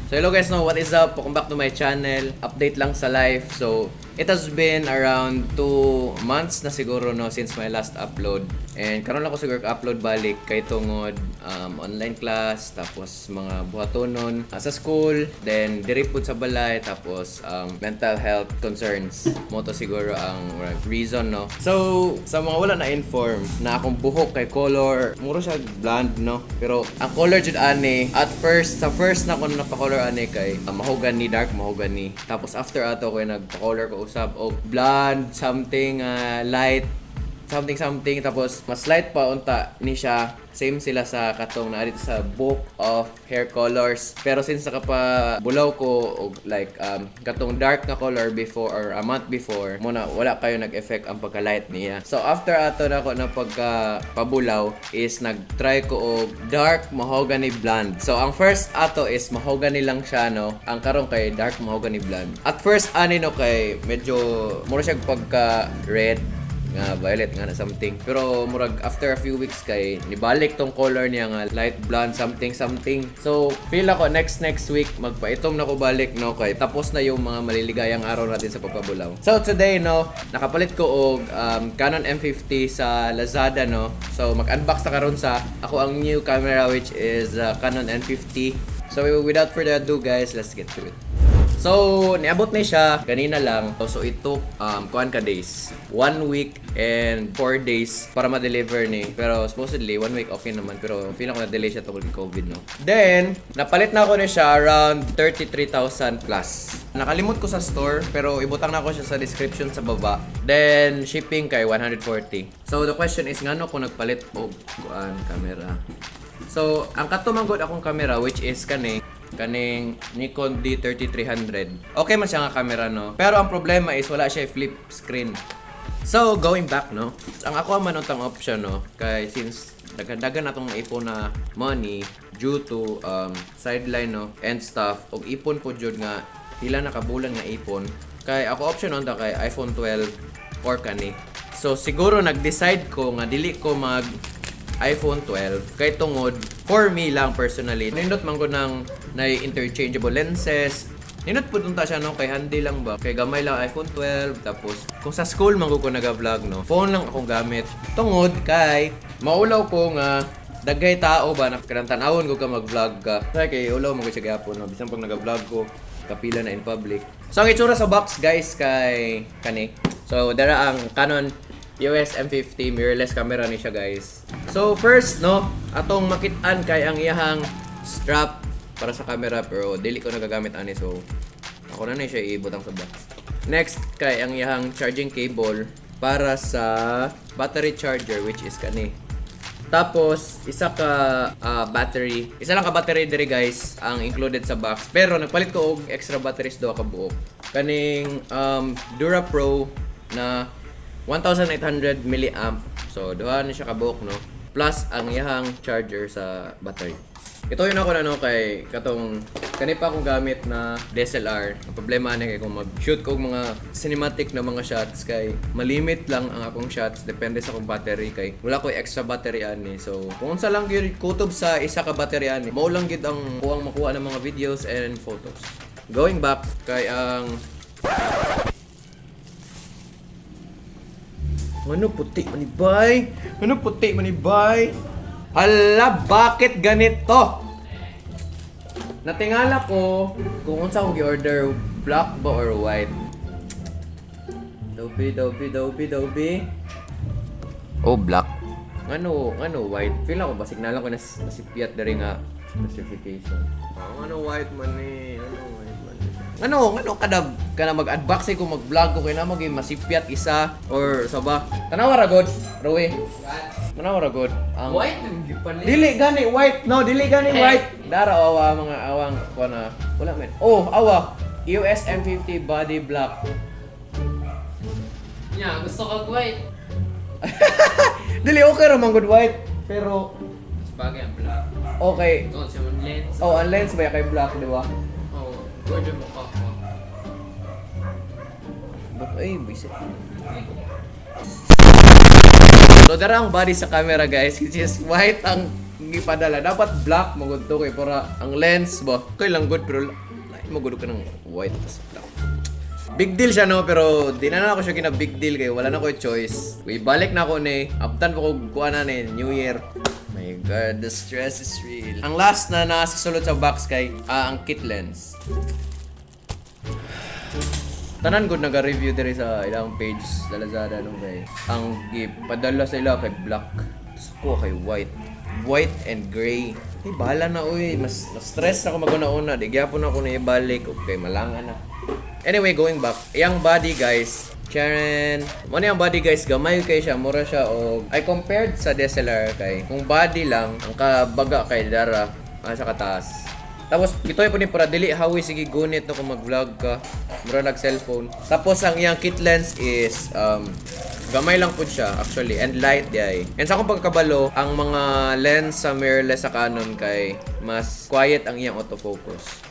So hello guys, no, what is up? Welcome back to my channel. Update lang sa life. So, it has been around 2 months na siguro, no, since my last upload. And karon lang ko siguro upload balik kay tungod online class, tapos mga buhatonon sa school, then diri pud sa balay, tapos mental health concerns. Mao to siguro ang reason, no. So, sa mga wala na inform na akong buhok kay color, mura siya blonde, no. Pero ang color jud ani at first, sa first na ko napa-color ani kay mahogany, dark mahogany. Tapos after ato ko nagpa-color ko usab og blonde something, light something something, tapos mas light pa unta ni siya. Same sila sa katong naa dito sa book of hair colors, pero since nakapa bulaw ko og like katong dark na color before or a month before mo na, wala kayo nag-effect ang pagka-light niya. So after ato na ko na pagka pabulaw is nag-try ko og dark mahogany blonde. So ang first ato is mahogany lang siya, no. Ang karon kay dark mahogany blonde. At first ani, no, kay medyo mura siya pagka red nga violet nga na something. Pero murag after a few weeks kay nibalik tong color niya nga light blonde something something. So feel ako next next week magpaitom na ko balik, no, kay tapos na yung mga maliligayang araw natin sa pagpabulaw. So today, no, nakapalit ko og Canon M50 sa Lazada, no. So mag-unbox na karon sa ako ang new camera, which is Canon M50. So without further ado guys, let's get to it. So, niabot ni siya ganina lang. So, it took kuan ka days. 1 week and 4 days para ma-deliver ni. Pero supposedly, 1 week okay naman. Pero feel ko na-delay siya tungkol kay COVID, no? Then, napalit na ako ni siya around 33,000 plus. Nakalimot ko sa store, pero ibutang na ako siya sa description sa baba. Then, shipping kay 140. So, the question is, ngano ko nagpalit og kuan camera? So, ang kato man gud akong camera, which is kani kaning Nikon D3300. Okay man siya nga camera, no. Pero ang problema is wala siya flip screen. So, going back, no. Ang ako man untang option, no, kay since daghan-daghan na tong ipon na money due to sideline, no, and stuff, og ipon po jud nga pila na ka bulan nga ipon, kay ako option unta kay iPhone 12 or kani. So siguro nag-decide ko nga dili ko mag iPhone 12 kay tungod for me lang personally, nindot man ko ng na interchangeable lenses. Nindot pud unta siya, no, kay handy lang ba, kay gamay lang iPhone 12. Tapos kung sa school man ko naga-vlog, no, phone lang akong gamit tungod kay maulaw ko nga daghay tao ba na kanang tan-awon ko ka mag-vlog ka kay kay ulaw man ko siya gyapon, no, bisan pag naga-vlog ko kapila na in public. So ang itsura sa box guys kay kani. So dara ang Canon EOS M50 mirrorless camera ni siya, guys. So first, no, atong makit-an kay ang iyahang strap para sa camera, pero dili ko nagagamit ani, so ako na na siya ibutang sa box. Next kay ang iyahang charging cable para sa battery charger, which is kani. Tapos isa ka battery. Isa lang ka battery diri guys ang included sa box. Pero nagpalit ko og extra batteries, duha ka buok. Kaning Dura Pro na 1800 milliamp. So duha ni siya ka buok, no. Plus ang iyahang charger sa battery. Ito yun ako na, no, kay katong kani pa akong gamit na DSLR. Ang problema ani kay kung mag-shoot ko og mga cinematic na mga shots kay malimit lang ang akong shots depende sa akong battery kay wala ko extra battery ani. So kung unsa lang gyud kutob sa isa ka battery ani, mao lang gyud ang kuwang makuha ng mga videos and photos. Going back kay ang ano, puti man ni bay? Ano, puti man ni bay? Hala, bakit ganito? Natingala ko kung unsa akong gi-order, black ba or white. Dobi, dobi, dobi, dobi. Oh, black. Ano, ano, white? Feel ako basig na lang ko nasipyat diri nga specification. Oh, ano white man eh? Ano white man eh? Ano, ano kada kana mag-unboxing ko, mag-vlog ko kay na maging masipyat isa or sa ba? Tanawa ra god, Rowe. Tanawa ra god. Ang White nang gipalit. Dili gani white, no, dili gani white. Dara awa mga awang kuan na. Wala men. Oh, awa. EOS M50 body black. Nya, gusto ko white. Dili, okay ra man good white, pero Mas bagay ang black. Okay. Ito siya man lens. Oh, ang lens ba kay black, di ba? Oh, gorgeous mo ka. Ay, bisit. So, dara ang body sa camera guys, which is white ang gipadala. Dapat black mo gud to kay para ang lens ba. Kay lang good pero lain mo gud ka ng white tas black. Big deal siya, no, pero di na ako siya gina big deal kay wala na ko choice. Ibalik na ako ni, abtan pa ko kuha na ni New Year. My God, the stress is real. Ang last na nasa sulod sa box kay ang kit lens. Tanan gud naga-review diri sa ilang page sa Lazada nung kay ang gipadala sa ila kay black. Tapos ko kay white. White and gray. Eh, bahala na uy. Mas stress ako maguna-una. Di gyapon ako na ibalik. Okay, malanga na. Anyway, going back. Iyang body, guys. Charan. Mo ni ang body, guys, gamay kay siya, mura siya og I compared sa DSLR kay kung body lang ang kabaga kay dara sa kataas. Tapos ito po ni para dili hawi, sige gunit no kung mag-vlog ka. Mura nag cellphone. Tapos ang iyang kit lens is gamay lang pud siya actually and light diay. And sa akong pagkabalo, ang mga lens sa mirrorless sa Canon kay mas quiet ang iyang autofocus.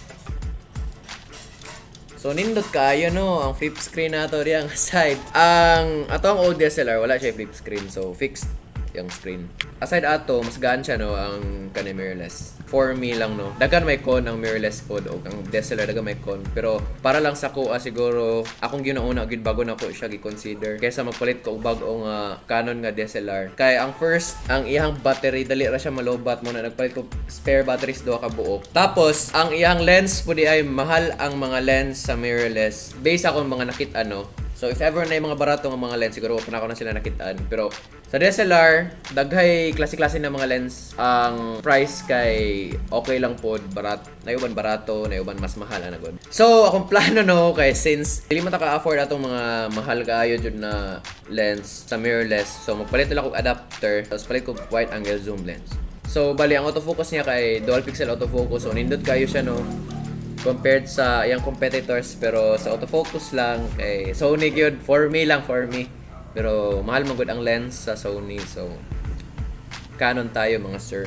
So nindot kaayo no ang flip screen nato diyang side. Ang ato ang old DSLR, wala siya flip screen, so fixed yung screen. Aside ato, mas gaan siya no ang kani mirrorless. For me lang no. Daghan may con ang mirrorless pod o ang DSLR, daghan may con. Pero para lang sa kuha siguro akong ginauna gyud bago na ko siya gi-consider kaysa magpalit ko og bag-o nga Canon nga DSLR. Kay ang first, ang iyang battery dali ra siya malobat mo na nagpalit ko spare batteries duha ka buok. Tapos ang iyang lens pud ay mahal ang mga lens sa mirrorless based akong mga nakita no. So if ever na yung mga barato nga mga lens, siguro pa na ako na sila nakitaan. Pero sa DSLR, daghay klase-klase na mga lens. Ang price kay okay lang pod, barat, nayuban barato, nayuban mas mahal ana god. So akong plano no kay since dili man ta ka-afford atong mga mahal kaayo jud na lens sa mirrorless. So magpalit na lang og adapter, tapos palit ko wide angle zoom lens. So bali ang autofocus niya kay dual pixel autofocus. So nindot kayo siya no compared sa iyang competitors, pero sa autofocus lang kay Sony gyud for me lang, for me. Pero mahal man gud ang lens sa Sony, so Canon tayo, mga sir.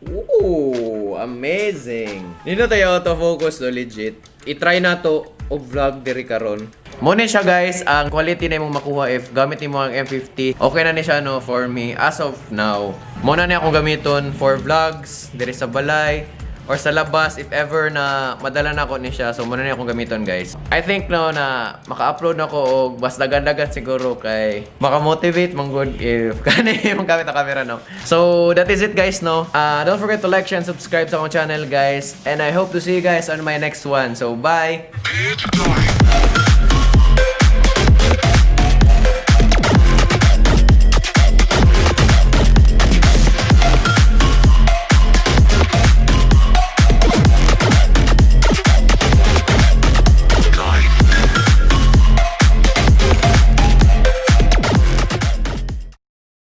Ooh, amazing. Nino tayo autofocus do, legit. I-try na to og vlog diri karon. Mo ni siya, guys, ang quality na imong makuha if gamit nimo ang M50. Okay na ni siya no for me as of now. Mo na ni akong gamiton for vlogs diri sa balay or sa labas if ever na madala na ako ni siya. So, muna na akong gamiton, guys. I think no na maka-upload na ako og bas dagan-dagan siguro kay maka-motivate man good if kani imong gamit ang camera no. So, that is it, guys, no. Don't forget to like, share, and subscribe sa akong channel, guys. And I hope to see you guys on my next one. So, bye! Prepare to die.